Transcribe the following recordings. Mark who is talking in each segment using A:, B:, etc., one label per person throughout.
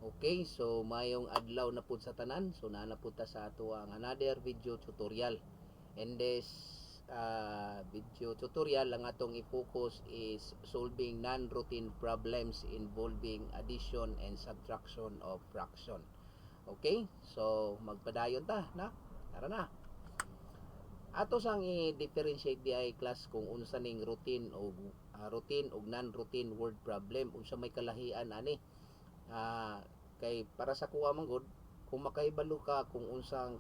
A: Okay, so mayong adlaw na pud sa tanan. So naa na pud ta sa ato ang another video tutorial. In this video tutorial, ang atong i-focus is solving non-routine problems involving addition and subtraction of fraction. Okay, so magpadayon ta na. Tara na. Ato sang i-differentiate di ay, class, kung unsa ning routine ug non-routine word problem, unsa may kalahian ani. Kay para sa kuha man gud, kung makahibalo ka kung unsay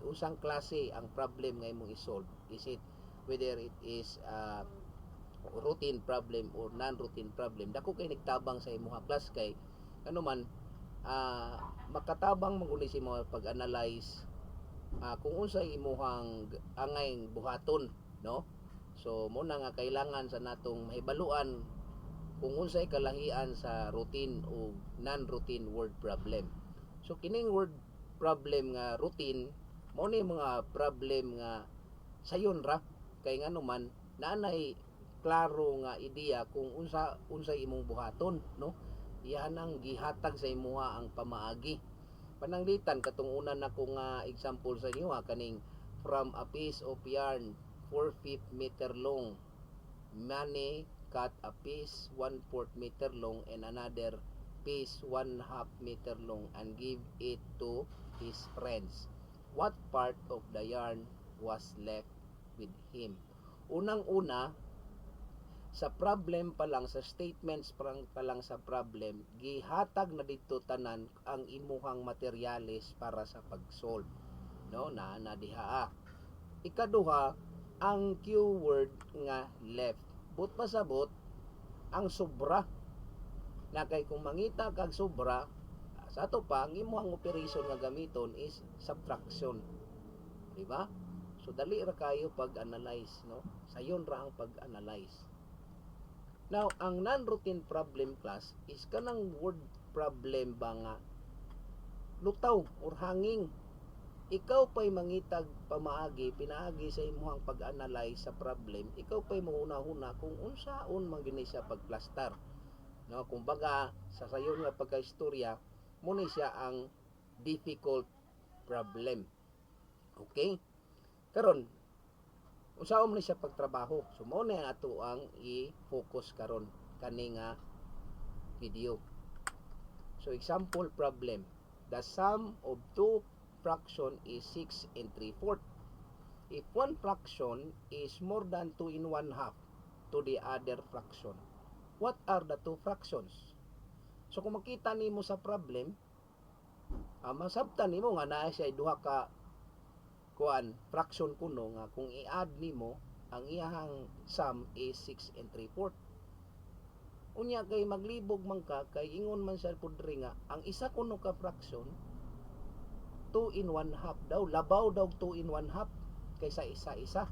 A: unsang klase ang problem nga imong i-solve, is it whether it is routine problem or non-routine problem, dako kay nagtabang sa imong class, kay ano man, makatabang man gud ni sa imong pag-analyze kung unsay imuhang angay buhaton, no? So mo na nga kailangan sa natong mahibaluan kung unsay kalahian sa routine o non-routine word problem. So kining word problem nga routine, mao ni mga problem nga sayon ra, kay ngano man, naanay klaro nga ideya kung unsay imong buhaton, no? Iyan ang gihatag sa imuha ang pamaagi. Pananglitan katong una nako nga example sa inyo ha, kaning from a piece of yarn 4/5 meter long, Manny cut a piece 1/4 meter long and another piece 1/2 meter long and give it to his friends. What part of the yarn was left with him? Unang-una, sa problem pa lang, sa statements pa lang sa problem, gihatag na dito tanan ang imuhang materyales para sa pag-solve. No, na diha. Ikaduha, ang keyword nga "left". But pasabot, ang sobra na, kay kung mangita kag sobra, sa ato pa ang imong operation nga gamiton is subtraction, di ba? So dali ra kayo pag-analyze, no? Sayon ra ang pag-analyze. Now, ang non-routine problem, class, is kanang word problem ba nga lutaw or hanging. Ikaw pa'y mangitag pamaagi, pinaagi sa imuhang pag-analyze sa problem, ikaw pa'y mahuna-huna kung unsaon man gini siya pagplastar, no? Kumbaga sa sayon nga pagkaistorya, mo ni siya ang difficult problem. Okay, karon, unsaon man ni siya pagtrabaho? So mo na ato ang i-focus karon kani nga video. So example problem: the sum of two fraction is 6 and 3/4. If one fraction is more than 2 in 1/2 to the other fraction, what are the two fractions? So kung makita nimo sa problem, masabtan nimo nga naa siya duha ka kuan fraction kuno nga kung i-add nimo ang iyahang sum is 6 and 3/4. Unya kay maglibog man ka, kay ingon man siya pud diri nga ang isa kuno ka fraction 2 in 1/2 daw, labaw daw 2 in 1/2 kaysa isa-isa.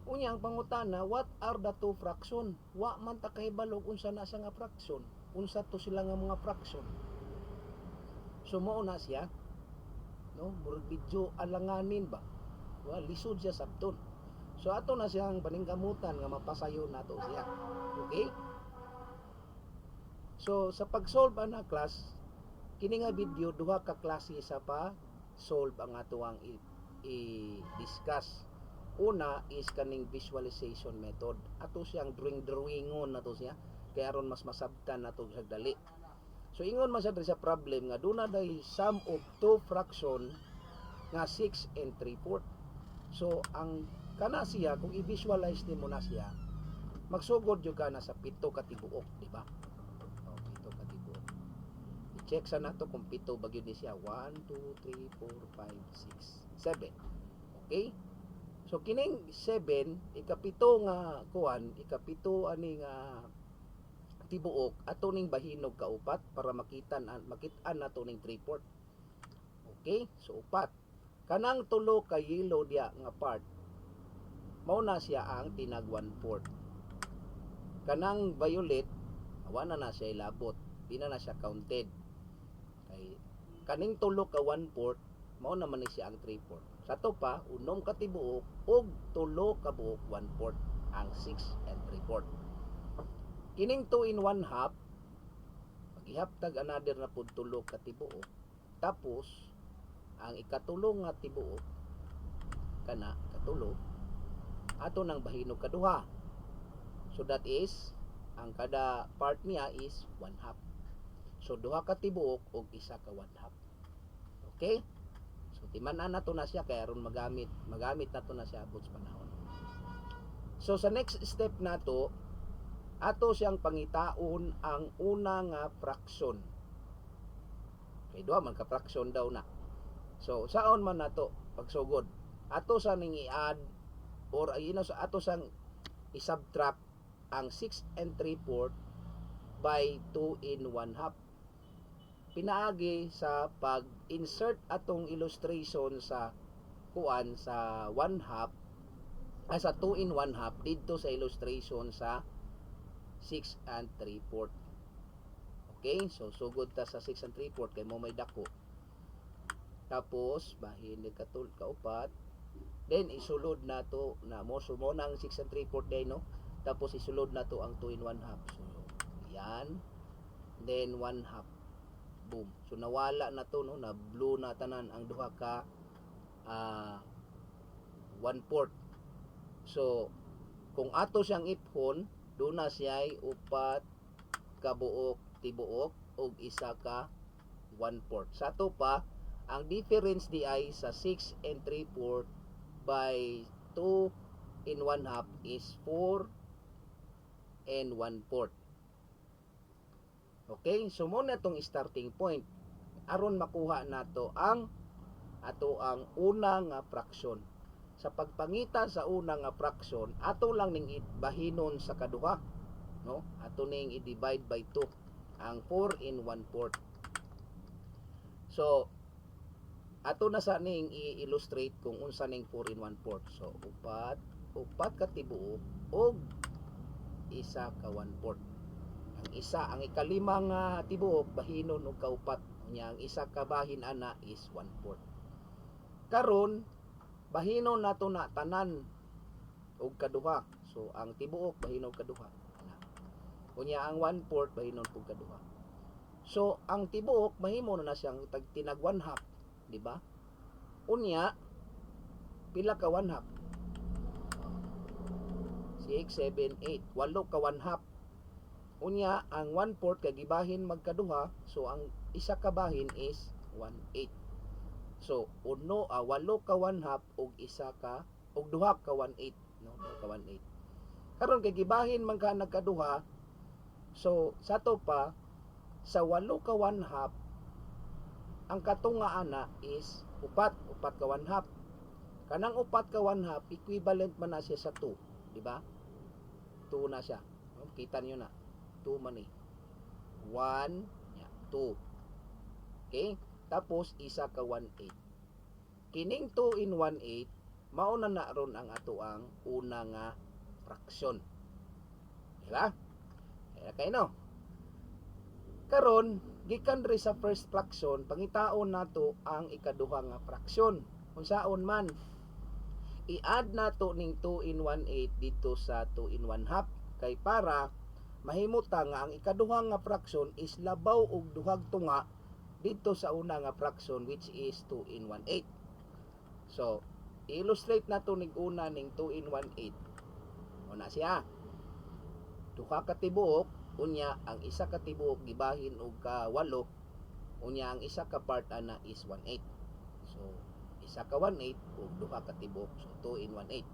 A: Unya ang pangutana, what are the two fraction? Wa man ta kahibalo unsa na siya nga fraction, unsa to sila nga mga fraction. So mao na siya, no? Murag medyo alanganin ba, wa lisod siya sabton. So ato na siyang paningkamutan nga mapasayon nato siya. Okay, so sa pag-solve ana, class, kini nga video, duha ka klase sa pa solve ang atoang i-discuss. Una is kaning visualization method. Ato siyang drawing drawingon nato siya kay aron mas masabtan nato sa dali. So ingon man siya diri sa problem nga duna day sum of two fraction nga 6 and 3/4. So ang kana siya, kung i-visualize nimo na siya, magsugod jud ka na sa pito ka tibuok, di ba? Oh, pito ka tibuok. I-check sa nato kung pito ba gyud ni siya. 1 2 3 4 5 6 7. Okay? So kining 7, ikapito nga kuan, ikapito ani nga tibuok, ato ning bahinog kaupat para makita na makit-an nato ning 3/4. Okay? So upat. Kanang tulo ka yellow diya nga part, mao na siya ang tinag 1/4. Kanang violet, wa na na siya ilabot. Di na na siya counted. Kay kaning tulo ka 1/4, mao naman ni siya ang 3/4. Sa to pa, unom ka tibuok ug tulo ka buok 1/4 ang 6 and 3/4. Kining 2 in 1/2, Maghihap tag another na pud tulo ka tibuok. Tapos ang ikatulo nga tibuok, kana katulo, ato nang bahinog kaduha. So that is ang kada part niya is 1 half. So duha ka tibuok og isa ka 1 half. Okay? So timan-an nato na siya kay aron magamit magamit nato na siya abot sa panahon. So sa next step nato, ato siyang pangitaon ang una nga fraction. Kay duha man ka fraction daw na. So saon man nato pagsugod? Ato sa ning i-add or ayun sa ato sang i-subtract ang 6 and 3/4 by 2 in 1 half. Pinaagi sa pag-insert atong illustration sa kuan, sa 1 half, ay sa 2 in 1 half didto sa illustration sa 6 and 3/4. Okay, so sugod ta sa 6 and 3/4 kay mo may dako. Tapos bahin ni katul kaupat. Then isulod nato na mo, so mo nang 6 and 3/4 day, no? Tapos isulod nato ang 2 in 1 half. So yan. Then 1 half. Boom. So nawala na to, no, na blue na tanan ang duha ka 1/4. So kung ato siyang iphon, duna siya upat ka buok tibuok og isa ka 1/4. Sa ato pa, ang difference di ay sa 6 and 3/4 by 2 in 1 half is 4 and 1/4. Okay, so mo na itong starting point aron makuha nato ang ato ang una nga fraction. Sa pagpangita sa una nga fraction, ato lang ning bahinon sa kaduha, no? Ato ning i-divide by 2 ang 4 in 1/4. So ato na sa ning i-illustrate kung unsa ning 4 in 1/4. So upat upat ka tibuok og isa ka 1/4. Ang isa, ang ikalima nga tibuok bahinon og kaupat. Unya ang isa ka bahin ana is 1/4. Karon bahinon nato na tanan og kaduha. So ang tibuok bahinon og kaduha. Ana. Unya ang 1/4 bahinon og kaduha. So ang tibuok mahimo na na siyang tag tinag 1/2, di ba? Unya pila ka 1/2? 6, 7, 8. Walo ka 1/2. Unya, ang 1/4 kay gibahin magkaduha, so ang isa ka bahin is 1/8. So, uno, walo ka 1/2 ug isa ka ug duha ka 1/8, no? Duha ka 1/8. Karon kay gibahin man ka nagkaduha, so sa to pa sa walo ka 1/2, ang katunga ana is upat, upat ka 1/2. Kanang upat ka 1/2, equivalent man na siya sa 2, di ba? 2 na siya. No? Kita niyo na. 2 man eh. 1, 2. Okay? Tapos isa ka 1/8. Kining 2 in 1/8, mao na na ron ang ato ang una nga fraction. Di ba? Kaya kay no. Karon, gikan diri sa first fraction, pangitaon nato ang ikaduha nga fraction. Unsaon man? I-add nato ning 2 in 1/8 dito sa 2 in 1 half kay para mahimo ta nga ang ikaduha nga fraction is labaw og duhag tunga dito sa una nga fraction, which is 2 in 1/8. So, i-illustrate nato ning una ning 2 in 1/8. Una siya. Duha ka tibuok, unya ang isa ka tibuok gibahin og ka walo, unya ang isa ka part ana is 1/8. So, isa ka 1/8 ug duha ka tibuok. So, 2 in 1/8.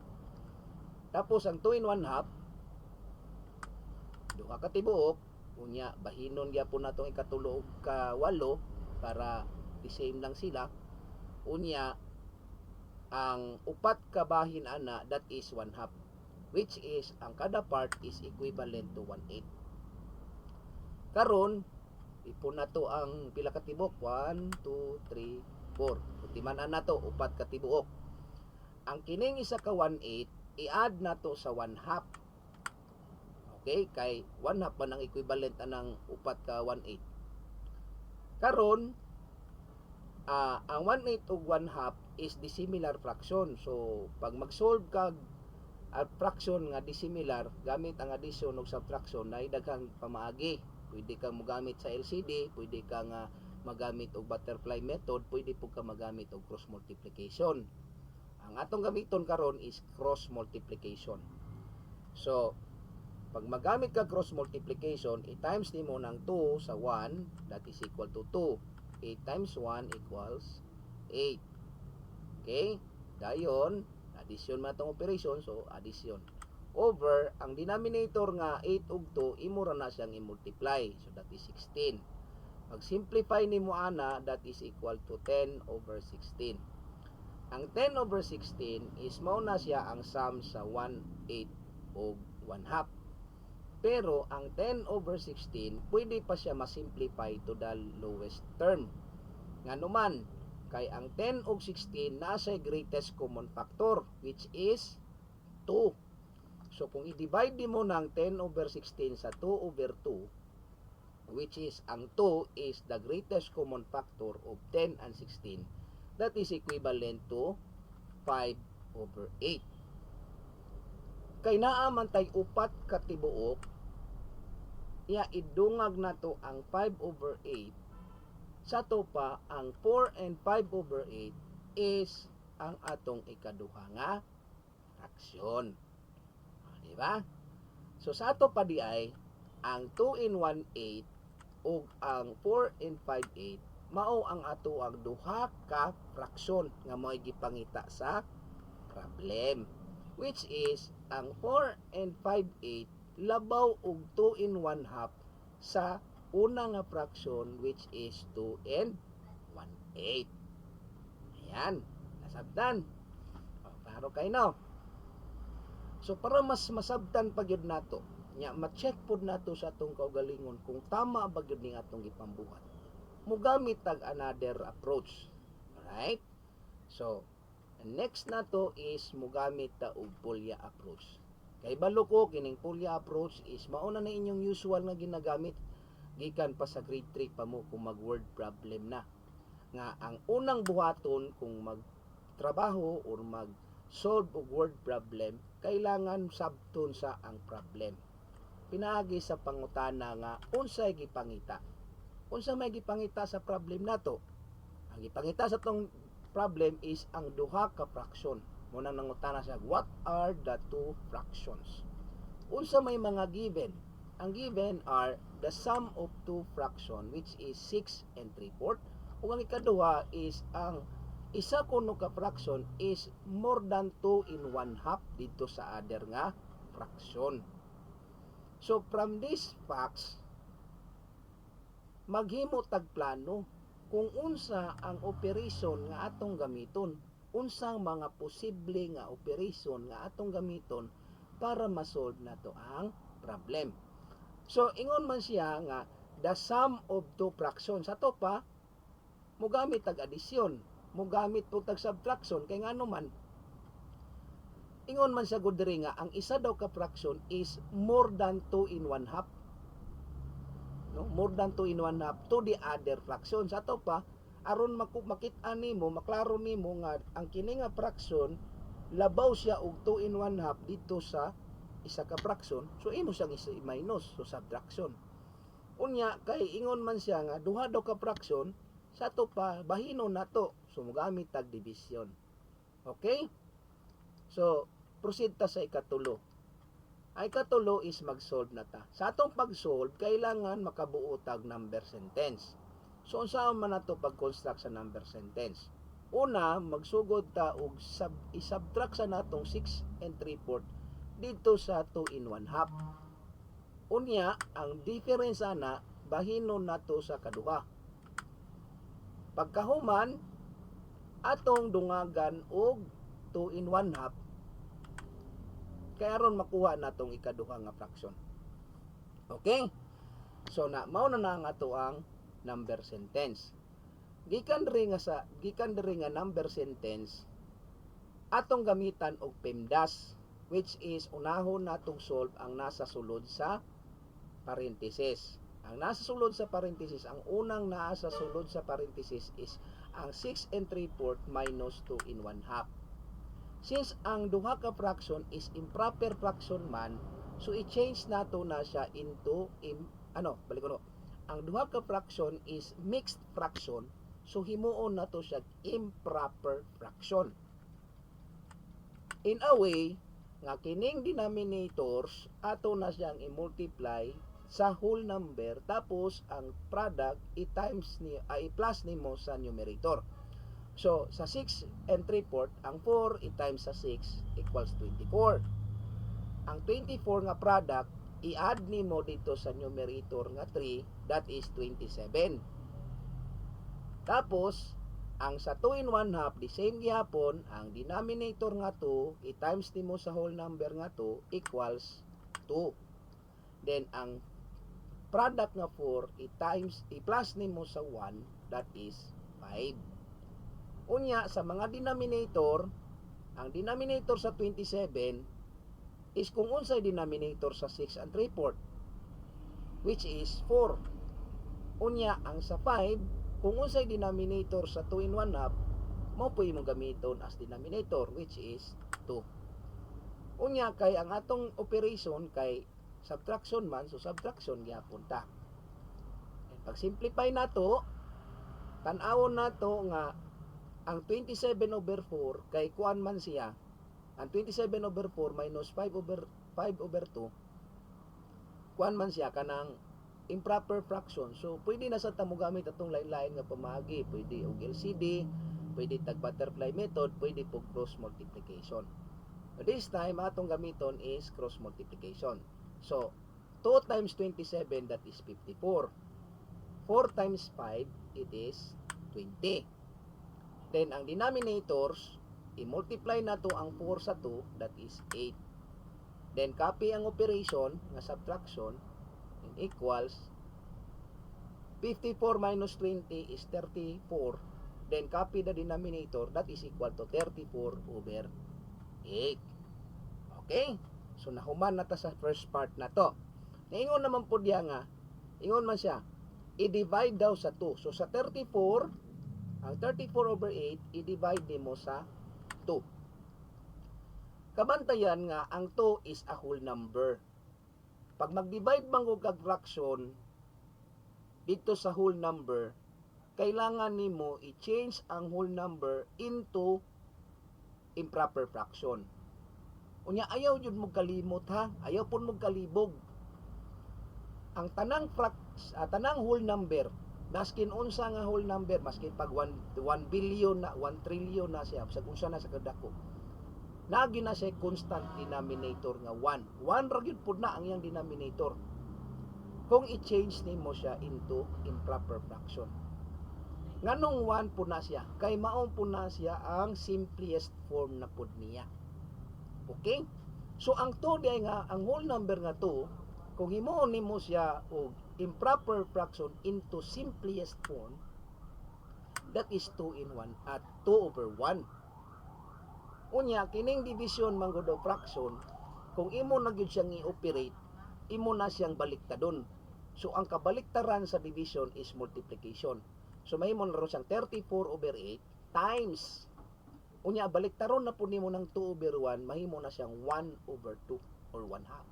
A: Tapos ang 2 in 1 half, duha ka tibuok, unya bahinon gyapon natong ikatulo og ka walo para the same lang sila. Unya ang upat ka bahin ana, that is 1 half, which is ang kada part is equivalent to 1/8. Karon ipon nato ang pila ka tibok? 1, 2, 3, 4. Timan-an nato, upat ka tibuok. Ang kining isa ka 1/8, i-add nato sa 1 half. Okay, kay 1 half man ang equivalent anang upat ka 1/8. Karon ang 1/8 ug 1 half is dissimilar fraction. So pag mag-solve kag fraction nga dissimilar gamit ang addition ug subtraction, na daghang pamaagi. Pwede kang mogamit sa LCD, pwede ka nga magamit og butterfly method, pwede pud ka magamit og cross multiplication. Ang atong gamiton karon is cross multiplication. So, pag magamit ka cross multiplication, i-times nimo ng 2 sa 1, that is equal to 2. 8 times 1 equals 8. Okay? Dayon, addition man atong operation, so addition. Over, ang denominator nga 8 ug 2, imo ra na siyang i-multiply. So that is 16. Pag simplify nimo ana, that is equal to 10 over 16. Ang 10 over 16 is mao na siya ang sum sa 1, 8 ug 1 half. Pero ang 10 over 16, pwede pa siya ma-simplify to the lowest term. Ngano man, kay ang 10 ug 16 nasa greatest common factor, which is 2. So kung i-divide mo ng 10 over 16 sa 2 over 2, which is ang 2 is the greatest common factor of 10 and 16, that is equivalent to 5 over 8. Kay naa man tay upat ka tibuok, iya idungag nato ang 5 over 8. Sa ato pa, ang 4 and 5 over 8 is ang atong ikaduha nga fraksyon. Ah, di ba? So sa ato pa diay, ang 2 and 1 8 ug ang 4 and 5 8 mao ang ato ang duha ka fraksyon nga mo'y gipangita sa problem, which is ang 4 and 5 8 labaw og 2 and 1 half sa una nga fraction, which is 2 and 1 8. Ayan, nasabtan? O, klaro kay, no? So para mas masabtan pa gyud nato nya, ma-check pod nato sa atong kaugalingon kung tama ba gyud ning atong gipambuhat, mugamit tag another approach. Alright? So next nato is mugamit ta og Polya approach. Kay balo ko kining Polya approach is mao na na inyong usual nga ginagamit gikan pa sa grade 3 pa mo kung mag word problem na. Nga ang unang buhaton kung magtrabaho or mag solve og word problem, kailangan sabton sa ang problem. Pinaagi sa pangutana nga unsay gipangita. Unsa may gipangita sa problem nato? Ang gipangita sa tong problem is ang duha ka fraction. Mao nang nangutana siya, "What are the two fractions?" Unsa may mga given? Ang given are the sum of two fraction, which is 6 and 3/4. Ug ang ikaduha is ang isa kuno ka fraction is more than 2 in 1 half dito sa other nga fraction. So from these facts, maghimo tag plano kung unsa ang operation nga atong gamiton, unsang mga posible nga operation nga atong gamiton para ma-solve nato ang problem. So ingon man siya nga the sum of two fractions. Sa to pa, mugamit tag addition, mugamit po tag subtraction, kay ngano man, ingon man siya gud diri nga ang isa daw ka fraction is more than 2 in 1 half, no? More than 2 in 1 half to the other fraction. Sa ato pa, aron makit-an nimo, maklaro nimo nga ang kini nga fraction labaw siya og 2 in 1 half dito sa isa ka fraction, so imo siyang i-minus, so subtraction. Unya kay ingon man siya nga duha daw ka fraction, sa ato pa, bahinon nato, so mogamit tag division. Okay, so proceed ta sa ikatulo. Ay ikatulo is mag-solve na ta. Sa atong pag-solve, kailangan makabuo tag number sentence. So unsa man nato pag-construct sa number sentence? Una, magsugod ta og i-subtract sa natong 6 and 3/4 dito sa 2 in 1 half. Unya, ang difference ana bahinon nato sa kaduha. Pagkahuman, atong dungagan og 2 in 1 half kay aron makuha natong ikaduha nga fraction. Okay? So na mao na na ang ato ang number sentence. Gikan diri nga number sentence, atong gamitan og PEMDAS, which is unahon natong solve ang nasa sulod sa parenthesis. Ang nasa sulod sa parenthesis, ang unang naa sa sulod sa parenthesis is ang 6 and 3/4 minus 2 in 1 half. Since ang duha ka fraction is improper fraction man, so i-change nato na siya into ano, balik ko no. Ang duha ka fraction is mixed fraction, so himuon nato siya improper fraction. In a way nga kining denominators ato na siyang i-multiply sa whole number, tapos ang product i-times ni ay i-plus nimo sa numerator. So sa 6 and 3/4, ang 4 i-times sa 6 equals 24. Ang 24 nga product i-add nimo dito sa numerator nga 3, that is 27. Tapos ang sa 2 and 1 half, the same gihapon, ang denominator nga 2 i-times nimo sa whole number nga 2 equals 2. Then ang product nga 4 i-times i-plus nimo sa 1, that is 5. Unya sa mga denominator, ang denominator sa 27 is kung unsay denominator sa 6 and 3/4, which is 4. Unya ang sa 5, kung unsay denominator sa 2 and 1 half, mao po imong gamiton as denominator, which is 2. Unya kay ang atong operation kay subtraction man, so subtraction gyapon ta. And pag simplify nato, tan-awon nato nga ang 27 over 4 kay kuan man siya. Ang 27 over 4 minus 5 over 2, kuan man siya, kanang improper fraction. So pwede na sa ta mogamit atong lain-lain nga pamaagi, pwede og LCD, pwede tag butterfly method, pwede pog cross multiplication. So this time atong gamiton is cross multiplication. So 2 times 27, that is 54. 4 times 5, it is 20. Then ang denominators, i-multiply nato ang 4 sa 2, that is 8. Then copy ang operation nga subtraction and equals 54 minus 20 is 34. Then copy the denominator, that is equal to 34 over 8. Okay? So nahuman na ta sa first part na to. Naingon naman po diya nga, ingon man siya, i-divide daw sa 2. So sa 34, ang 34 over 8, i-divide nimo sa 2. Kabantayan nga ang 2 is a whole number. Pag mag-divide man kag fraction dito sa whole number, kailangan nimo i-change ang whole number into improper fraction. Unya ayaw jud mo kalimot ha, ayaw pud mo kalibog. Ang tanang whole number, maskin unsa nga whole number, maskin pag 1 1 billion na, 1 trillion na siya, bisag unsa na sa kadako. Nagi na siya constant denominator nga 1. 1 ra gyud pud na ang iyang denominator kung i-change nimo siya into improper fraction. Nganong 1 po na siya? Kay mao po na siya ang simplest form na pud niya. Okay? So ang 2 diay nga ang whole number nga 2, kung himuon nimo siya og improper fraction into simplest form, that is 2 in 1 at 2 over 1. Unya kining division man gud o fraction, kung imo na gyud siyang i-operate, imo na siyang baliktadon. So ang kabaliktaran sa division is multiplication. So mahimo na ron siyang 34 over 8 times. Unya baliktaron na po nimo ng 2 over 1, mahimo na siyang 1 over 2 or 1 half.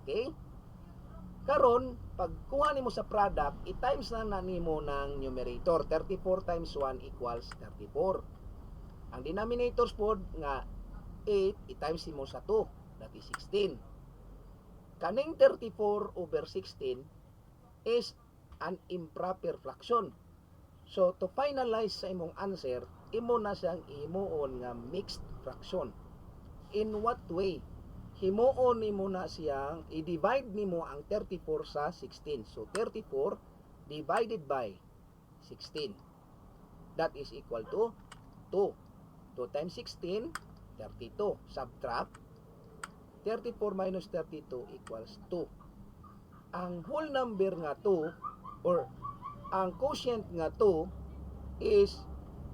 A: Okay? Karon, pag kuha nimo sa product, i-times na na nimo ng numerator. 34 times 1 equals 34. Ang denominators pod nga 8, i-times nimo sa 2, that is 16. Kaning 34 over 16 is an improper fraction. So to finalize sa imong answer, imo na siyang himuon nga mixed fraction. In what way? Himuon nimo na siyang i-divide nimo ang 34 sa 16. So 34 divided by 16. That is equal to 2. 2 times 16, 32. Subtract 34 minus 32 equals 2. Ang whole number nga 2 or ang quotient nga 2 is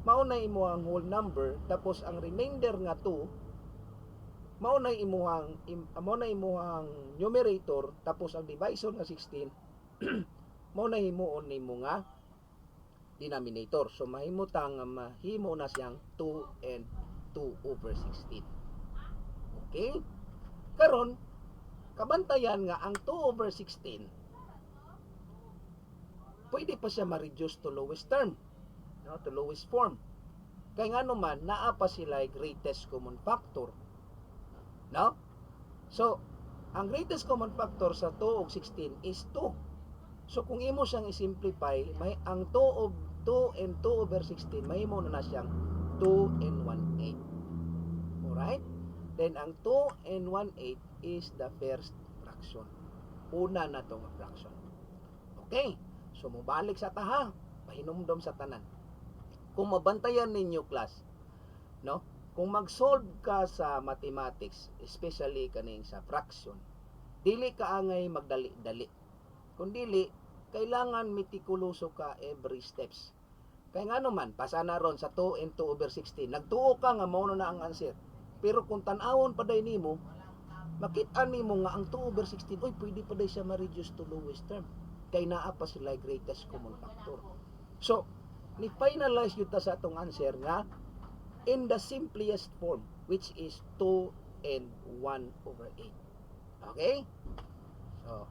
A: mao na imo ang whole number, tapos ang remainder nga 2 mao na imuhang numerator, tapos ang divisor nga 16 mao na himuon nimo nga denominator. So mahimo ta nga mahimo na siyang 2 and 2 over 16. Okay? Karon, kabantayan nga ang 2 over 16 Pwede pa siya ma-reduce to lowest term, no, to lowest form. Kay ngano man, naa pa sila greatest common factor. No? So, ang greatest common factor sa 2 ug 16 is 2. So, kung imo siyang i-simplify, may ang 2 of 2 and 2 over 16, mahimo na na siyang 2 and 1/8. Alright? Then, ang 2 and 1/8 is the first fraction. Una na to nga fraction. Okay? So, mubalik sa ta ha. Pahinumdom sa tanan. Kung mabantayan ninyo, class, no? Kung mag-solve ka sa mathematics, especially kaning sa fraction, dili ka angay magdali-dali. Kung dili, kailangan metikuloso ka every steps. Kay ngano man, pasa na ron sa 2 and 2 over 16. Nagtuo ka nga mao na ang answer. Pero kung tan-awon pa day nimo, makita nimo nga ang 2 over 16, oy, pwede pa day siya ma-reduce to lowest term. Kay naa pa sila greatest common factor. So, ni finalize gyud ta sa atong answer nga in the simplest form, which is 2 and 1 over 8. Okay? So,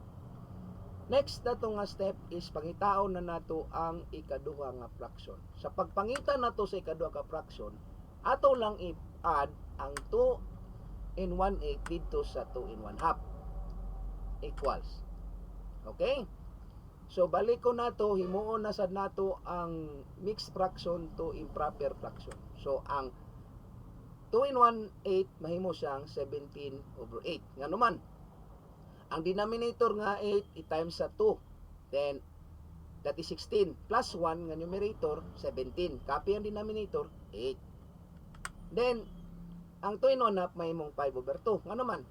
A: next nato nga step is pangitaon na nato ang ikaduha nga fraction. Sa pagpangita nato sa ikaduha ka fraction, ato lang i-add ang 2 and 1/8 dito sa 2 and 1 half equals. Okay? So balik ko nato, himuon na sad nato ang mixed fraction to improper fraction. So ang 2 and 1/8 mahimo siyang 17 over 8. Ngano man, ang denominator nga 8 i-times sa 2. Then that is 16 plus 1 nga numerator, 17. Copy ang denominator, 8. Then ang 2 and 1 half mahimong 5 over 2. Ngano man,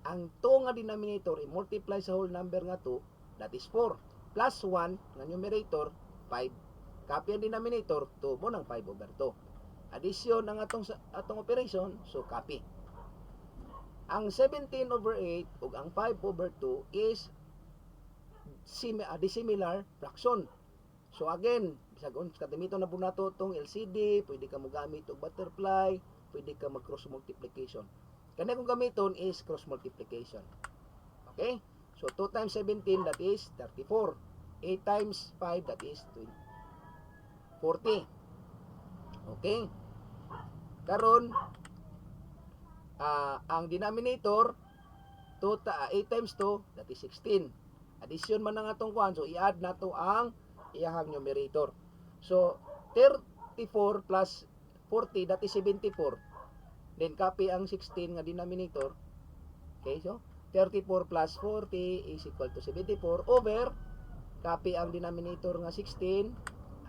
A: ang 2 nga denominator i-multiply sa whole number nga 2, that is 4. Plus 1 nga numerator, 5. Copy ang denominator, 2 mao nang 5 over 2. Addition ang atong operation, so copy. Ang 17 over 8 ug ang 5 over 2 is dissimilar fraction. So again, bisag katimiton na po nato tong LCD, pwede ka mogamit og butterfly, pwede ka mag cross multiplication. Kani kung gamiton is cross multiplication. Okay? So 2 times 17, that is 34. 8 times 5, that is 20, 40. Okay? Karon ang denominator 2 8 times 2, that is 16. Addition man ang atong kuan, so i-add nato ang iyahang numerator. So 34 plus 40, that is 74. Then copy ang 16 nga denominator. Okay, so 34 plus 40 is equal to 74 over, copy ang denominator nga 16.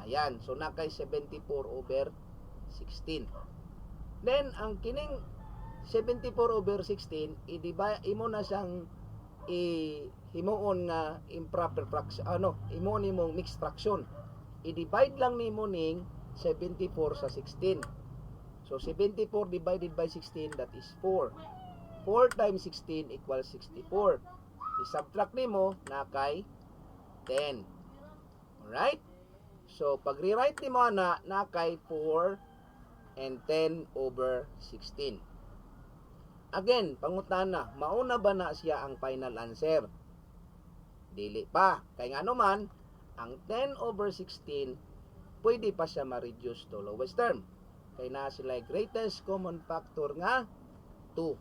A: Ayan, so naa kay 74 over 16. Then ang kining 74 over 16, i-divide imo na siyang i-himuon nga improper fraction, ano, himuon nimong mixed fraction. I-divide lang nimo ning 74 sa 16. So 74 divided by 16, that is 4. 4 times 16 equals 64. I-subtract nimo, naa kay 10. Alright? So pag rewrite nimo ana, naa kay 4 and 10 over 16. Again, pangutana, mauna ba na siya ang final answer? Dili pa. Kay ngano man, ang 10 over 16, pwede pa siya ma-reduce to lowest term. Kay naa sila greatest common factor nga 2.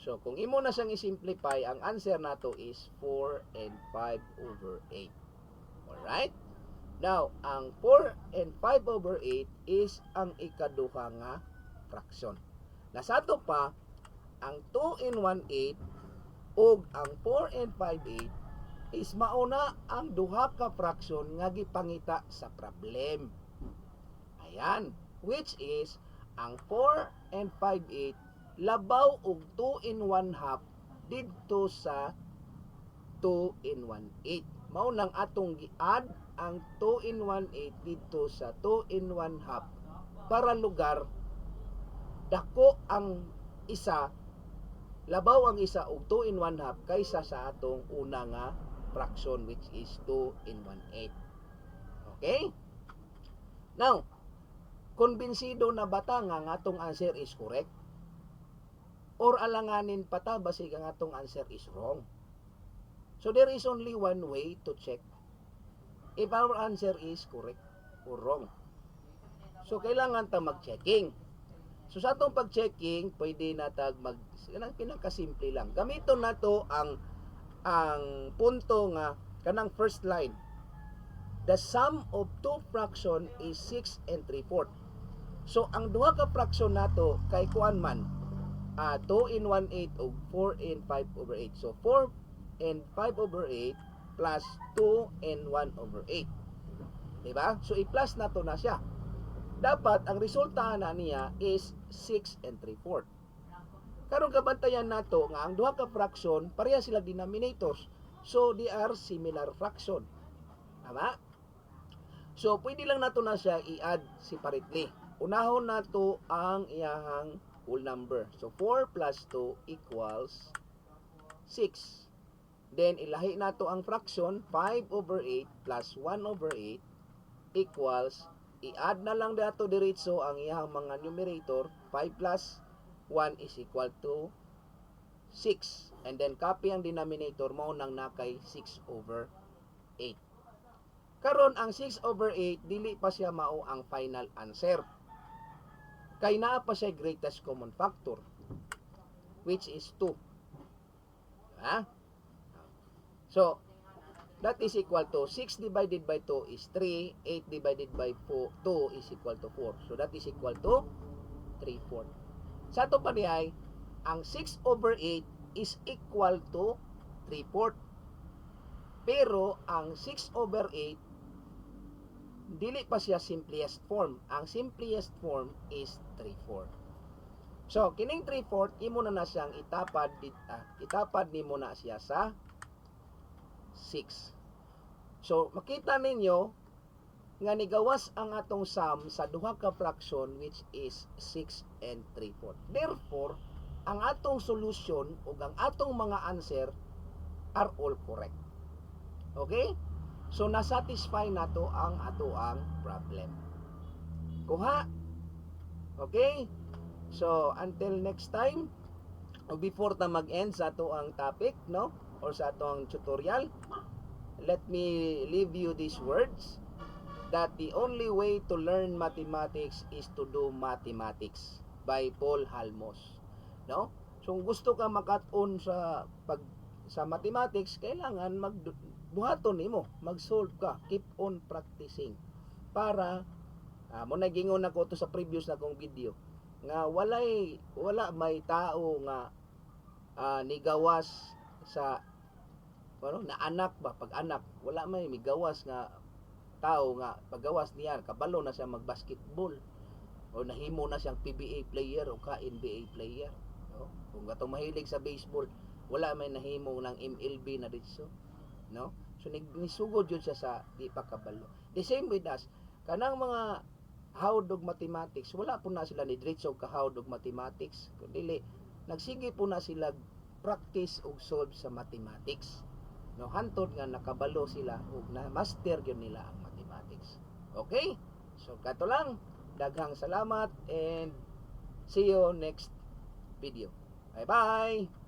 A: So, kung imo na siyang i-simplify, ang answer nato is 4 and 5 over 8. Alright? Now, ang 4 and 5 over 8 is ang ikaduha nga fraction. Nasa ato pa, ang 2 and 1 8 ug ang 4 and 5 8 is mauna ang duha ka fraction nga gipangita sa problem. Ayan, which is ang 4 and 5 8 labaw og 2 and 1 half didto sa 2 and 1 8. Mao nang atong gi-add ang 2 and 1 8 didto sa 2 and 1 half para lugar dako ang isa, labaw ang isa og 2 and 1 half kaysa sa atong una nga fraction, which is 2 and 1 8. Okay? Now, kumbinsido na ba ta nga ang atong answer is correct? Or alanganin pa ta basig ang atong answer is wrong? So there is only one way to check If our answer is correct or wrong. So, kailangan ta mag-checking. So, sa atong pag-checking, pwede na tag mag, kanang pinakasimple lang. Gamiton nato ang punto nga kanang first line. The sum of two fraction is 6 and 3/4. So, ang duha ka fraction nato kay kuan man, 2 and 1/8 o 4 and 5 over 8. So, 4 and 5 over 8 plus 2 and 1 over 8. Diba? So, i-plus nato na siya. Dapat, ang resulta na niya is 6 and 3/4. Karon, kabantayan nato nga ang duha ka fraction, pareha sila denominators. So, they are similar fraction. Tama? So, pwede lang nato na siya i-add separately. Unahon nato ang iyahang whole number. So, 4 plus 2 equals 6. Then, ilahi nato ang fraction, 5 over 8 plus 1 over 8 equals, i-add na lang dato diretso ang iyahang mga numerator, 5 plus 1 is equal to 6. And then, copy ang denominator, mao nang nakay 6 over 8. Karon, ang 6 over 8, dili pa siya mao ang final answer. Kay naa pa siya greatest common factor, which is 2. Ha? So, that is equal to 6 divided by 2 is 3, 8 divided by 4, 2 is equal to 4. So, that is equal to 3/4. Sa ato pa diay, ang 6 over 8 is equal to 3/4. Pero, ang 6 over 8, dili pa siya simplest form. Ang simplest form is 3/4. So, kining 3/4, imo na na siyang itapad, itapad nimo na siya sa 6. So, makita ninyo nga nigawas ang atong sum sa duha ka fraction, which is 6 and 3/4. Therefore, ang atong solution ug ang atong mga answer are all correct. Okay? So, na-satisfy nato ang atoang problem. Kuha? Okay? So, until next time, o before ta mag-end sa ato ang topic, no? Or sa atong tutorial, let me leave you these words that the only way to learn mathematics is to do mathematics, by Paul Halmos. No? So, kung gusto ka makat-on sa pag sa mathematics, kailangan mag buhaton nimo, mag-solve ka, keep on practicing para mo na gingon nako to sa previous na kong video nga wala may tao nga nigawas sa ano na anak ba, pag anak, wala may migawas nga tao nga paggawas niya kabalo na siya mag-basketball o nahimo na siyang PBA player o ka NBA player, no? Kung katong mahilig sa baseball, wala may nahimo ng MLB na ditso, no? So nisugod yun siya sa di pa kabalo. The same with us, kanang mga hawod og mathematics, wala po na sila ni diretso ka hawod og mathematics, dili nagsige po na sila practice og solve sa mathematics, no, hantod nga nakabalo sila ug na master gyud nila ang mathematics. Okay, so kato lang. Daghang salamat and see you next video. Bye bye.